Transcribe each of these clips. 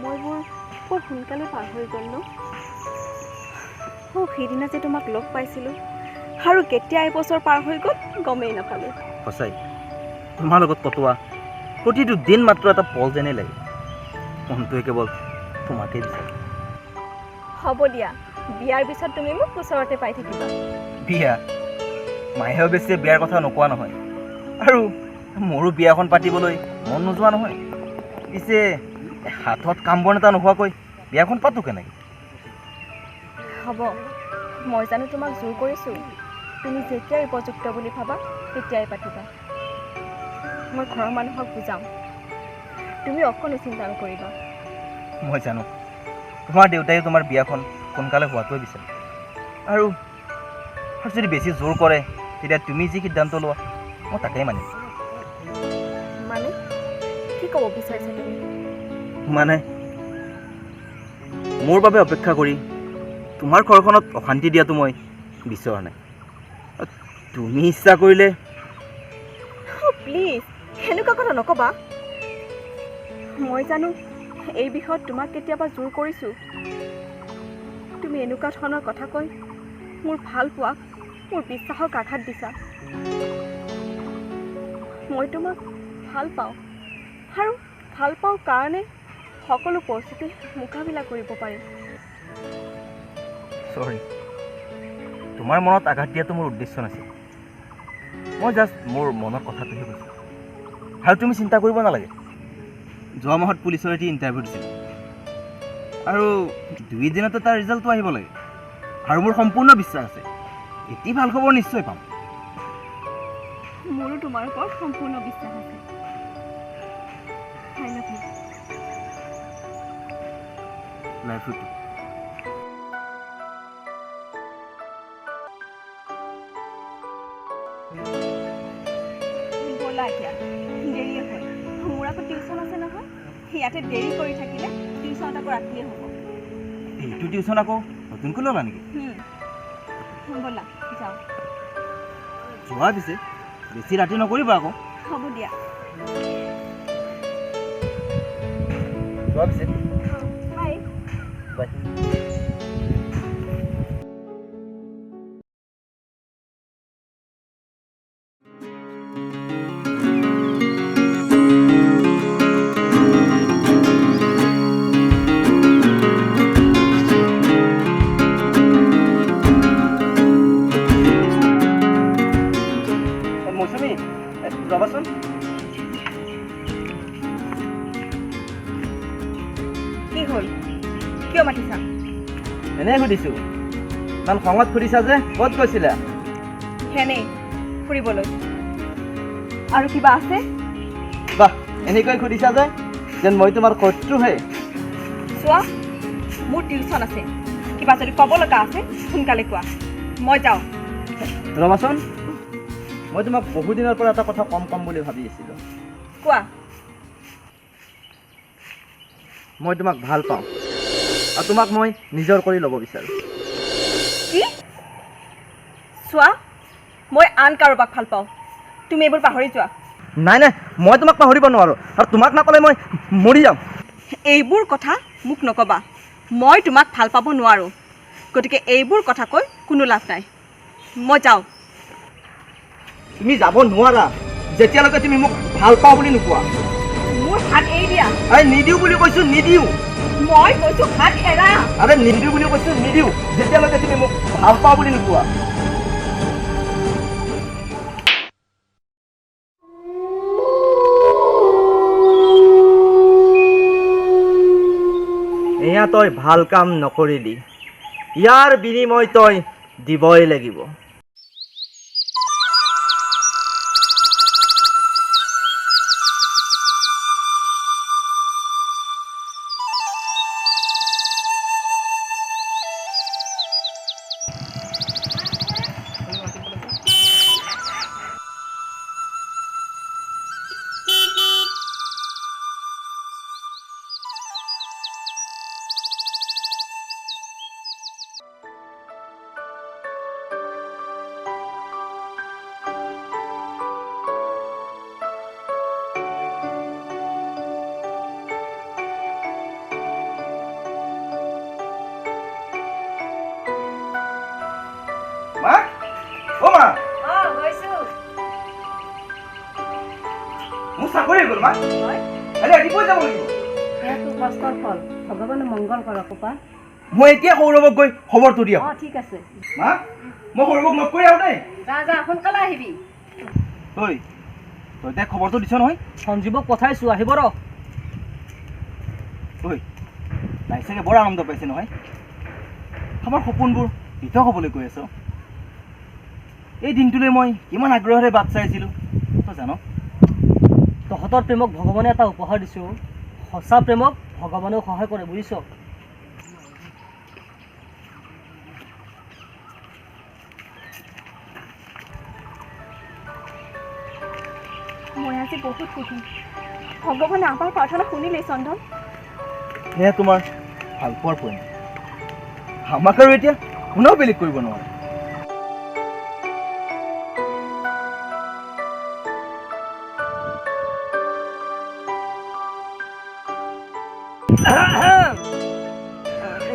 সময়বোৰ বৰ সোনকালে পাৰ হৈ গ'ল ন? অ' সেইদিনা যে তোমাক লগ পাইছিলোঁ আৰু কেতিয়া এবছৰ পাৰ হৈ গ'ল গমেই নাপালোঁ। সঁচাই তোমাৰ লগত কটোৱা প্ৰতিটো দিন মাত্ৰ এটা পল যেনেই লাগে। মনটোৱে কেৱল তোমাকেই বিচাৰে। হ'ব দিয়া, বিয়াৰ পিছত তুমি মোক ওচৰতে পাই থাকিবা। বিয়া? মায়ে অৱশ্যে বিয়াৰ কথা নোকোৱা নহয়, আৰু মোৰো বিয়াখন পাতিবলৈ মন নোযোৱা নহয়। পিছে হাতত কাম বন এটা নোহোৱাকৈ বিয়াখন পাতো কেনেকৈ? হ'ব, মই জানো তোমাক জোৰ কৰিছোঁ? তুমি যেতিয়াই উপযুক্ত বুলি ভাবা তেতিয়াই পাতিবা। মই ঘৰৰ মানুহক বুজাম, তুমি অকণো চিন্তা নকৰিবা। মই জানো তোমাৰ দেউতাই তোমাৰ বিয়াখন সোনকালে হোৱাটোৱে বিচাৰে, আৰু যদি বেছি জোৰ কৰে তেতিয়া তুমি যি সিদ্ধান্ত লোৱা মই তাকেই মানিম। মানে কি ক'ব বিচাৰিছা তুমি? মানে মোৰ বাবে অপেক্ষা কৰি তোমাৰ ঘৰখনত অশান্তি দিয়াটো মই বিচৰা নাই। তুমি ইচ্ছা কৰিলে। প্লিজ সেনেকুৱা কথা নক'বা। মই জানো এই বিষয়ত তোমাক কেতিয়াবা জোৰ কৰিছোঁ? তুমি এনেকুৱা ধৰণৰ কথা কৈ মোৰ ভাল পোৱাক, মোৰ বিশ্বাসক আঘাত দিছা। মই তোমাক ভাল পাওঁ, আৰু ভাল পাওঁ কাৰণে সকলো পৰিস্থিতি মোকাবিলা কৰিব পাৰিম। চৰি, তোমাৰ মনত আঘাত দিয়াটো মোৰ উদ্দেশ্য নাছিল। মই জাষ্ট মোৰ মনৰ কথাটোহে কৈছোঁ, আৰু তুমি চিন্তা কৰিব নালাগে। যোৱা মাহত পুলিচৰ এটি ইণ্টাৰভিউ দিছিলোঁ, আৰু 2 দিনতে তাৰ ৰিজাল্টটো আহিব লাগে, আৰু মোৰ সম্পূৰ্ণ বিশ্বাস আছে এটি ভাল খবৰ নিশ্চয় পাম। মোৰো তোমাৰ ওপৰত সম্পূৰ্ণ বিশ্বাস আছে। I love you. Love you too. ব'লা এতিয়া, দেৰিয়ে হ'ল। মোৰ আকৌ টিউশ্যন আছে নহয়, ইয়াতে দেৰি কৰি থাকিলে টিউশ্যনত আকৌ ৰাতিয়ে হ'ব। এইটো টিউশ্যন আকৌ নতুনকৈ ল'লা নেকি? ব'লা যাওঁ। যোৱা পিছে বেছি ৰাতি নকৰিবা আকৌ। হ'ব দিয়া। যোৱা পিছে। বাই। বাই। মৌচুমী, ৰ'বাচোন। কি হ'ল? কিয় মাতিছা? এনেই সুধিছোঁ। ইমান খঙত সুধিছা যে, ক'ত গৈছিলা? সেনেই ফুৰিবলৈ। আৰু কিবা আছে? বাহ, এনেকৈ সুধিছা যে যেন মই তোমাৰ শত্ৰুহে। চোৱা, মোৰ টিউশ্যন আছে। কিবা যদি ক'ব লগা আছে সোনকালে কোৱা, মই যাওঁ। ৰ'বাচোন, মই তোমাক বহুদিনৰ পৰা এটা কথা কম কম বুলি ভাবি আছিলোঁ। কোৱা। মই তোমাক ভাল পাওঁ, আৰু তোমাক মই নিজৰ কৰি ল'ব বিচাৰোঁ। কি? চোৱা, মই আন কাৰোবাক ভাল পাওঁ, তুমি এইবোৰ পাহৰি যোৱা। নাই নাই, মই তোমাক পাহৰিব নোৱাৰোঁ, আৰু তোমাক নাপালে মই মৰি যাম। এইবোৰ কথা মোক নক'বা। মই তোমাক ভাল পাব নোৱাৰোঁ, গতিকে এইবোৰ কথা কৈ কোনো লাভ নাই। মই যাওঁ। তুমি যাব নোৱাৰা যেতিয়ালৈকে তুমি মোক ভাল পাওঁ বুলি নোকোৱা। মোৰ হাত এৰি দিয়া। আৰে নিদিওঁ বুলি কৈছোঁ, নিদিওঁ। মই কৈছোঁ হাত এৰা। আৰে নিদিওঁ বুলি কৈছোঁ, নিদিওঁ, যেতিয়ালৈকে তুমি মোক ভাল পাওঁ বুলি নোকোৱা। এয়া তই ভাল কাম নকৰিলি, ইয়াৰ বিনিময় তই দিবই লাগিব। মা, অ মা। অ গৈছো। মোৰ চাকৰি হৈ গ'ল মা, কালি ৰাতিপুৱাই যাব লাগিব। সেয়াটো কষ্টৰ ফল, ভগৱানে মংগল কৰক বোপা। মই এতিয়া সৌৰভক গৈ খবৰটো দি আহোঁ। অ ঠিক আছে মা, মই সৌৰভক লগ কৰি আহোঁ দেই। যা যা, সোনকালে আহিবি। ঐ, তই তাইক খবৰটো দিছ নহয়? সঞ্জীৱক পঠাইছোঁ, আহিব ৰ। ঐ, তাই চাগে বৰ আনন্দ পাইছে নহয়? আমাৰ সপোনবোৰ পৃথক হ'বলৈ গৈ আছ। এই দিনটোলৈ মই কিমান আগ্ৰহেৰে বাট চাইছিলোঁ তই জান? তহঁতৰ প্ৰেমক ভগৱানে এটা উপহাৰ দিছোঁ। সঁচা প্ৰেমক ভগৱানেও সহায় কৰে, বুজিছ? মই আজি বহুত সুখী, ভগৱানে আমাৰ প্ৰাৰ্থনা শুনিলেই চন্দন। সেয়া তোমাৰ ভালপোৱাৰ পৰিণাম। আমাক আৰু এতিয়া কোনেও বেলেগ কৰিব নোৱাৰে।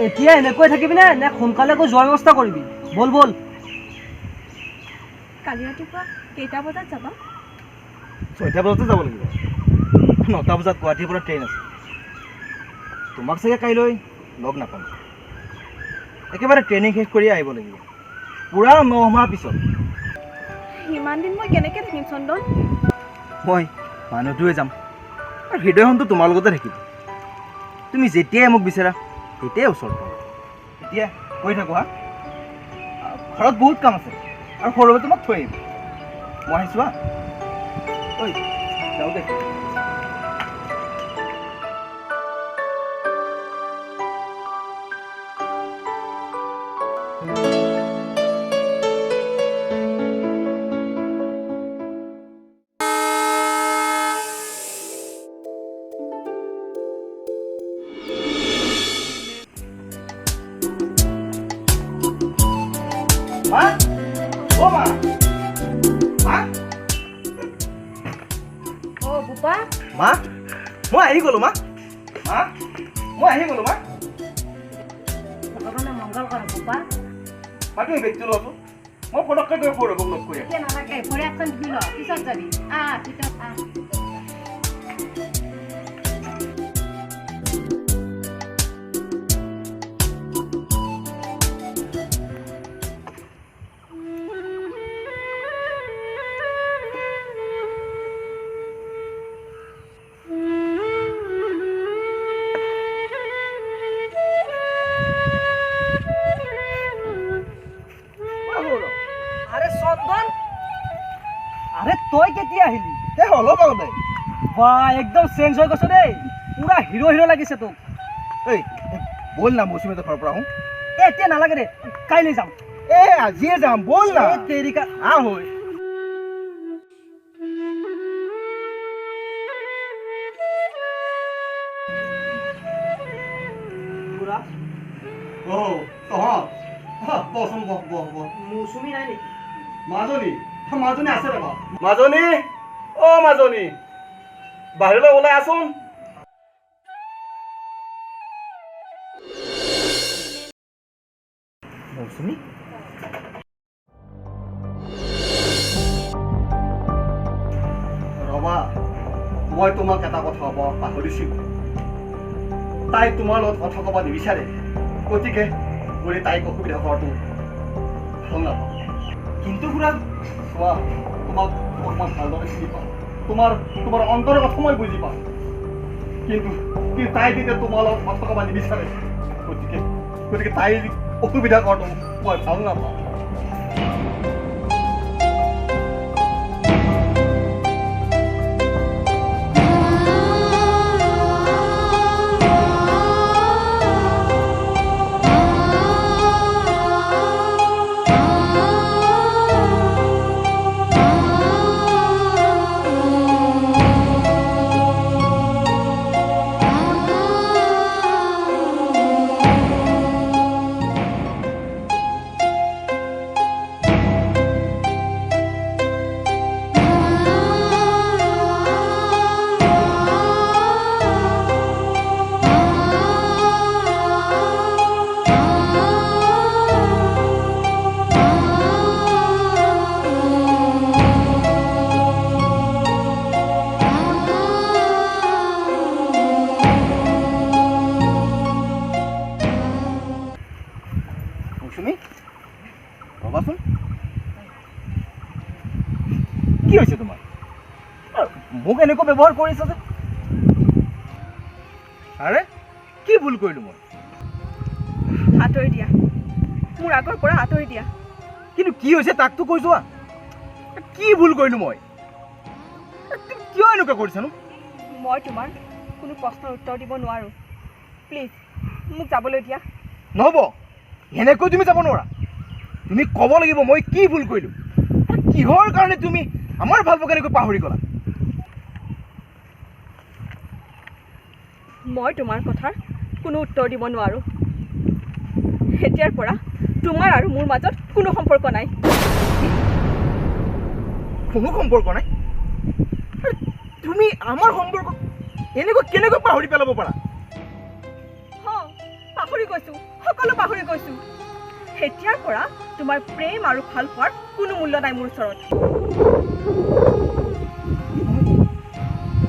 এতিয়া এনেকৈ থাকিবি নে নে সোনকালে গৈ যোৱাৰ ব্যৱস্থা কৰিবি? ব'ল ব'ল। কালি ৰাতিপুৱা কেইটা বজাত যাবা? 6টা বজাতে যাব লাগিব। 9টা বজাত গুৱাহাটীৰ পৰা ট্ৰেইন আছে। তোমাক চাগে কাইলৈ লগ নাপাম। একেবাৰে ট্ৰেইনিং শেষ কৰি আহিব লাগিব, পূৰা 9 মাহ পিছত। ইমান দিন মই কেনেকৈ থাকিম চন্দন? মই মানুহটোৱে যাম আৰু হৃদয়খনটো তোমাৰ লগতে থাকিব। তুমি যেতিয়াই মোক বিচাৰা তেতিয়াই ওচৰত পাবা। এতিয়া গৈ থাকোঁ হা, ঘৰত বহুত কাম আছে আৰু সৌৰভে তোমাক থৈ আহিব। মই আহিছোঁ হা। ঐ যাওঁ দে। মা, অ মা, মা। অ বোপা। মা, মই আহি গ'লো মা। মা, মই আহি গ'লো মা। ভগৱানে মংগল কৰক বোপা। মা, তুমি বেগটো লোৱাচোন, মই পটককৈ গৈ সৌৰভক লগ কৰি আহিম। এতিয়া নালাগে, ভৰি হাতখন ধুই ল, পিছত যাবি। আহ ভিতৰত আহ। আৰে চন্দন, আৰে তই কেতিয়া আহিলি? এই অলপ আগতে। বা, একদম চেঞ্জ হৈ গৈছ দেই, পুৰা হিৰ' হিৰ' লাগিছে তোক। ঐ ব'ল না, মৌচুমীহঁতৰ ঘৰৰ পৰা আহোঁ। এ এতিয়া নালাগে দে, কাইলৈ যাম। এ আজিয়ে যাম, ব'ল না। এই তেৰিকা। আহ হৈ। খুৰা। অ তহঁত বহচোন, বহ বহ বহ। মৌচুমী নাই নেকি? মাজনী, মাজনী আছে ৰ'বা। মাজনী, অ মাজনী, বাহিৰলৈ ওলাই আছোন। মৌচুমী, ৰ'বা, মই তোমাক এটা কথা ক'ব পাহৰিছিলোঁ। তাই তোমাৰ লগত কথা ক'ব নিবিচাৰে, গতিকে গতিকে তাইক অসুবিধা কৰাটো ভাল নাপাওঁ। কিন্তু খুৰা, চোৱা, তোমাক মই ভালদৰে চিনি পাওঁ, তোমাৰ তোমাৰ অন্তৰৰ কথা মই বুজি পাওঁ। কিন্তু কিন্তু তাই যেতিয়া তোমাৰ লগত কথা ক'ব নিবিচাৰে, গতিকে গতিকে তাইৰ অসুবিধা কৰাটো মই ভাল নাপাওঁ। এনেকুৱা ব্যৱহাৰ কৰিছা যে? আৰে কি ভুল কৰিলোঁ মই? আঁতৰি দিয়া, মোৰ আগৰ পৰা আঁতৰি দিয়া। কিন্তু কি হৈছে তাকতো কৈ যোৱা। কি ভুল কৰিলোঁ মই? তুমি কিয় এনেকুৱা কৰিছানো? মই তোমাৰ কোনো প্ৰশ্নৰ উত্তৰ দিব নোৱাৰোঁ। প্লিজ মোক যাবলৈ দিয়া। নহ'ব, এনেকৈ তুমি যাব নোৱাৰা। তুমি ক'ব লাগিব মই কি ভুল কৰিলোঁ, কিহৰ কাৰণে তুমি আমাৰ ভালপোৱা কেনেকৈ পাহৰি গ'লা। মই তোমাৰ কথাৰ কোনো উত্তৰ দিব নোৱাৰোঁ। এতিয়াৰ পৰা তোমাৰ আৰু মোৰ মাজত কোনো সম্পৰ্ক নাই। কোনো সম্পৰ্ক নাই? তুমি আমাৰ সম্পৰ্ক এনেকৈ কেনেকৈ পাহৰি পেলাব পাৰা? পাহৰি গৈছোঁ, সকলো পাহৰি গৈছোঁ। এতিয়াৰ পৰা তোমাৰ প্ৰেম আৰু ভালপোৱাৰ কোনো মূল্য নাই মোৰ ওচৰত।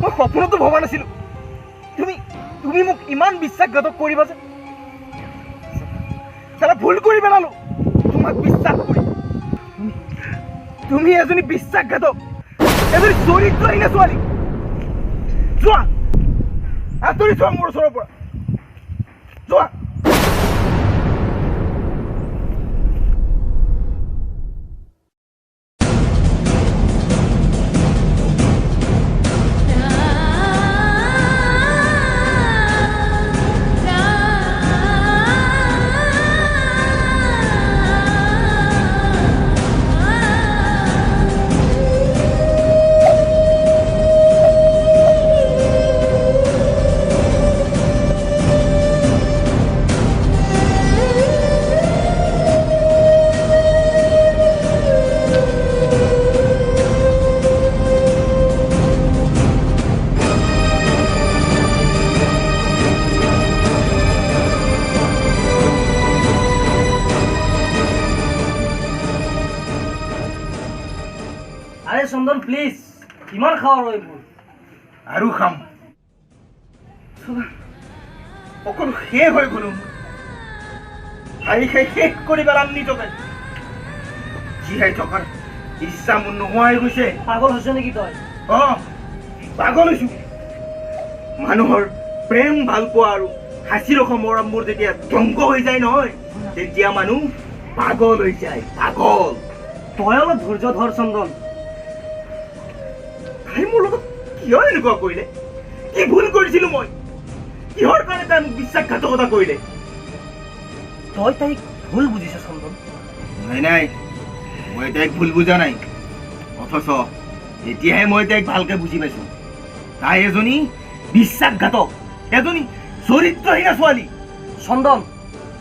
মই সপোনতো ভবা নাছিলোঁ তুমি তুমি মোক ইমান বিশ্বাসঘাতক কৰিবা যে। চালা ভুল কৰি পেলালোঁ তোমাক বিশ্বাস কৰি। তুমি এজনী বিশ্বাসঘাতক, এজনী চৰিত্ৰহীন ছোৱালী। যোৱা, আঁতৰি যোৱা মোৰ ওচৰৰ পৰা, যোৱা। আৰে চন্দন প্লিজ, কিমান খাওঁ আৰু এইবোৰ? আৰু খাম, সকলো শেষ হৈ গ'লো। খাই খাই শেষ কৰি পেলাম নিজকে। জীয়াই থকাৰ ইচ্ছা মোৰ নোহোৱা হৈ গৈছে। পাগল হৈছে নেকি তই? অঁ, পাগল হৈছোঁ। মানুহৰ প্ৰেম ভালপোৱা আৰু সাঁচি ৰখা মৰমবোৰ যেতিয়া ধ্বংস হৈ যায় নহয়, তেতিয়া মানুহ পাগল হৈ যায়, পাগল। তই অলপ ধৈৰ্য ধৰ চন্দন। তাই মোৰ লগত কিয় এনেকুৱা কৰিলে? কি ভুল কৰিছিলোঁ মই? কিহৰ কাৰণে তাই মোক বিশ্বাসঘাতকতা কৰিলে? তই তাইক ভুল বুজিছ চন্দন। নাই নাই, মই তাইক ভুল বুজা নাই। অথচ এতিয়াহে মই তাইক ভালকৈ বুজি পাইছোঁ। তাই এজনী বিশ্বাসঘাতক, এজনী চৰিত্ৰহীনা ছোৱালী। চন্দন,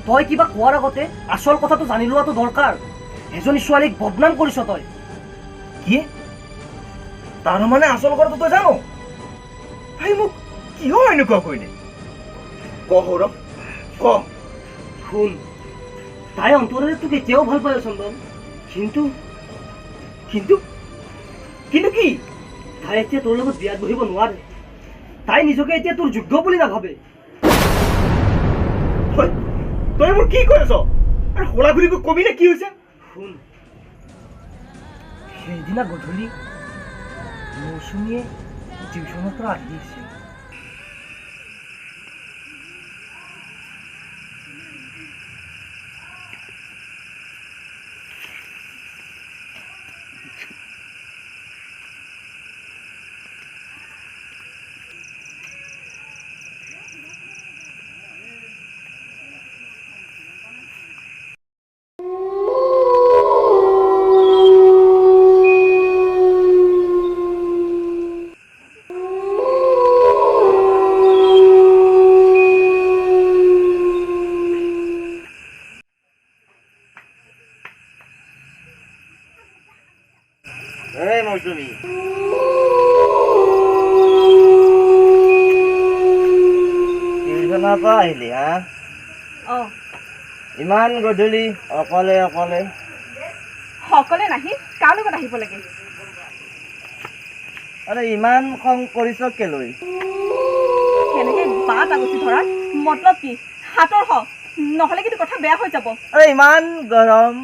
তই কিবা কোৱাৰ আগতে আচল কথাটো জানি লোৱাটো দৰকাৰ। এজনী ছোৱালীক বদনাম কৰিছ তই। কি? তাৰ মানে আচল কথাটো তই জান? তাই মোক কিয় এনেকুৱা কৰিলে? ক সৌৰভ, ক। শুন, তাই অন্তৰেৰে তোক এতিয়াও ভাল পায় চন্দন, কিন্তু কিন্তু কিন্তু কি? তাই এতিয়া তোৰ লগত বিয়াত বহিব নোৱাৰে। তাই নিজকে এতিয়া তোৰ যোগ্য বুলি নাভাবে। তই মোৰ কি কৈ আছ? আৰু খোলাখুলিকৈ কবি নে কি হৈছে? শুন, সেইদিনা গধূলি মৌচুমীয়ে টিউচনৰ পৰা আহি আছিল। এই মৌচুমী, টিউচনৰ পৰা আহিলি হা? অঁ। ইমান গধূলি অকলে অকলে? অকলে নাহি কাৰ লগত আহিব লাগে? আৰে ইমান খং কৰিছ কেলৈ? কেনেকৈ বাট আগুচি ধৰাৰ মতলব কি? হাতৰ হ, নহ'লে কিন্তু কথা বেয়া হৈ যাব। আৰে ইমান গৰম,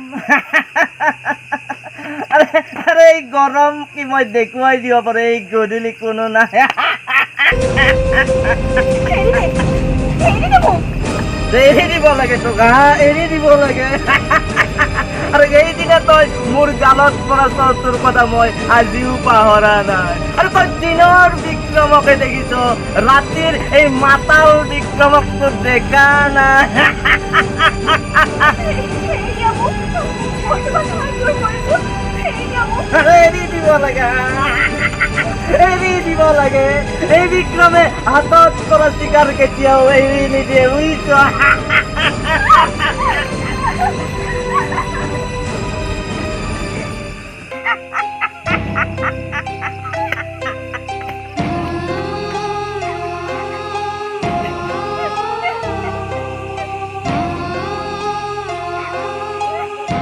আৰে আৰে এই গৰম কি মই দেখুৱাই দিব পাৰোঁ, এই গধূলি কোনো নাই। এৰি দিব লাগে তোক, এৰি দিব লাগে। আৰু সেইদিনা তই মোৰ গালত পৰা চৰটোৰ কথা মই আজিও পাহৰা নাই। আৰু তই দিনৰ বিক্ৰমকে দেখিছ, ৰাতিৰ এই মাতাল বিক্ৰমক তোৰ দেখা নাই। এৰি দিব লাগে, এৰি দিব লাগে। এই বিক্ৰমে হাতত কৰা চিকাৰ কেতিয়াও এৰি নিদিয়ে, বুজিছ?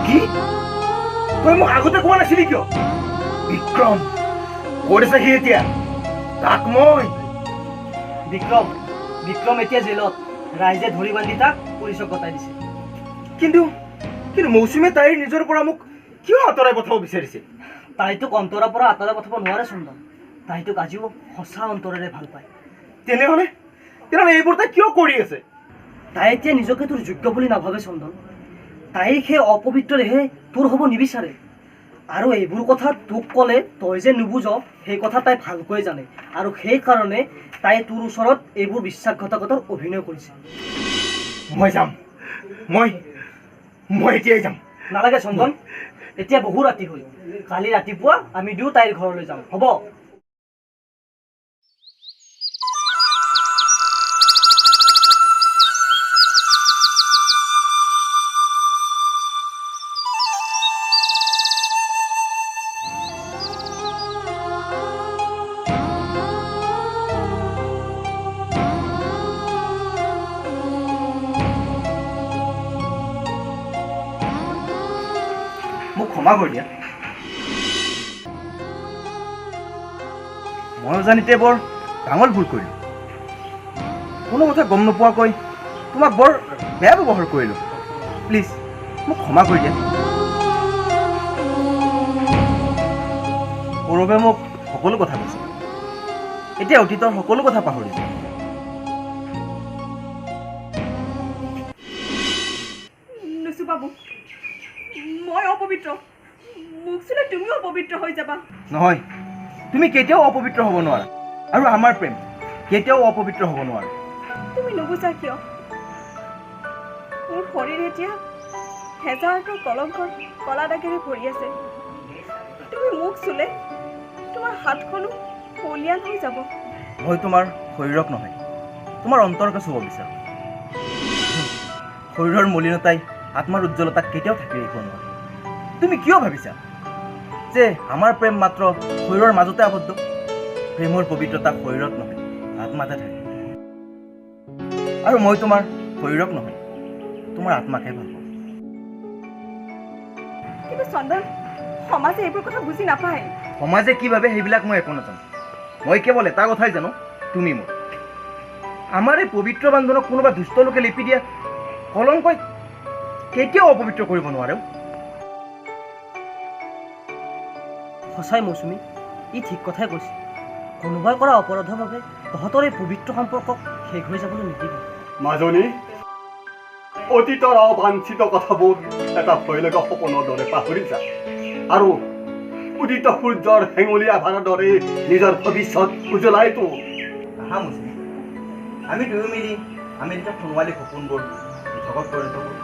কি তই মোক আগতে কোৱা নাছিলি কিয়? বিক্ৰম ক'ত আছে সি এতিয়া? তাক মই বিক্ৰম বিক্ৰম এতিয়া জেলত, ৰাইজে ধৰি বান্ধি তাক পুলিচক গতাই দিছে। কিন্তু কিন্তু মৌচুমীয়ে তাইৰ নিজৰ পৰা মোক কিয় আঁতৰাই পঠাব বিচাৰিছে? তাই তোক অন্তৰৰ পৰা আঁতৰাই পঠাব নোৱাৰে চন্দন, তাই তোক আজিও সঁচা অন্তৰেৰে ভাল পায়। তেনেহ'লে তেনেহ'লে এইবোৰ তাই কিয় কৰি আছে? তাই এতিয়া নিজকে তোৰ যোগ্য বুলি নাভাবে চন্দন, তাই সেই অপবিত্ৰ দেহে তোৰ হ'ব নিবিচাৰে। আৰু এইবোৰ কথা তোক ক'লে তই যে নুবুজ সেই কথা তাই ভালকৈ জানে, আৰু সেইকাৰণে তাই তোৰ ওচৰত এইবোৰ বিশ্বাসঘাতকতাৰ অভিনয় কৰিছে। মই যাম, মই মই এতিয়াই যাম। নালাগে চন্দন, এতিয়া বহু ৰাতি হ'ল, কালি ৰাতিপুৱা আমি দুয়ো তাইৰ ঘৰলৈ যাম, হ'ব? মোক ক্ষমা কৰি দিয়া, মই জানিতে বৰ ডাঙৰ ভুল কৰিলোঁ। কোনো কথা গম নোপোৱাকৈ তোমাক বৰ বেয়া ব্যৱহাৰ কৰিলোঁ। প্লিজ মোক ক্ষমা কৰি দিয়া। সৌৰভে মোক সকলো কথা কৈছে, এতিয়া অতীতৰ সকলো কথা পাহৰিছে। নুচুবাবু, মই অপবিত্ৰ, মোক চুলে তুমিও অপবিত্ৰ হৈ যাবা। নহয়, তুমি কেতিয়াও অপবিত্ৰ হ'ব নোৱাৰা, আৰু আমাৰ প্ৰেম কেতিয়াও অপবিত্ৰ হ'ব নোৱাৰে। তুমি নুবুজা কিয়? মোৰ শৰীৰ এতিয়া হেজাৰটো কলংকৰ কলা দাগেৰে ভৰি আছে। তুমি মোক চুলে তোমাৰ হাতখনো কলীয়ান হৈ যাব। মই তোমাৰ শৰীৰক নহয়, তোমাৰ অন্তৰকে চুব বিচাৰোঁ। শৰীৰৰ মলিনতাই আত্মাৰ উজ্জ্বলতাক কেতিয়াও থাকি ৰাখিব নোৱাৰে। তুমি কিয় ভাবিছা যে আমাৰ প্ৰেম মাত্ৰ শৰীৰৰ মাজতে আবদ্ধ? প্ৰেমৰ পবিত্ৰতা শৰীৰত নহয়, আত্মাতে থাকে। আৰু মই তোমাৰ শৰীৰক নহয়, তোমাৰ আত্মাকহে ভাল পাওঁ। কিন্তু চন্দন, সমাজে এইবোৰ কথা বুজি নাপায়। সমাজে কি ভাবে সেইবিলাক মই একো নাজানো। মই কেৱল এটা কথাই জানো, তুমি মোৰ। আমাৰ এই পবিত্ৰ বান্ধোনক কোনোবা দুষ্ট লোকে লিপি দিয়া কলংকই কেতিয়াও অপবিত্ৰ কৰিব নোৱাৰে। সঁচাই মৌচুমী, ই ঠিক কথাই কৈছে। কোনোবাই কৰা অপৰাধৰ বাবে তহঁতৰ এই পবিত্ৰ সম্পৰ্কক শেষ হৈ যাবলৈ নিদিবি। মাজনী, অতীতৰ অবাঞ্ছিত কথাবোৰ এটা ভয় লগা সপোনৰ দৰে পাহৰি যা, আৰু উদিত সূৰ্যৰ হেঙুলীয়া ভাৰৰ দৰে নিজৰ ভৱিষ্যত উজ্বলাই তোল। আহা মৌচুমী, আমি দুয়ো মিলি আমি তেতিয়া সোণোৱালী সপোনবোৰ নিঠকত পৰিণত কৰোঁ।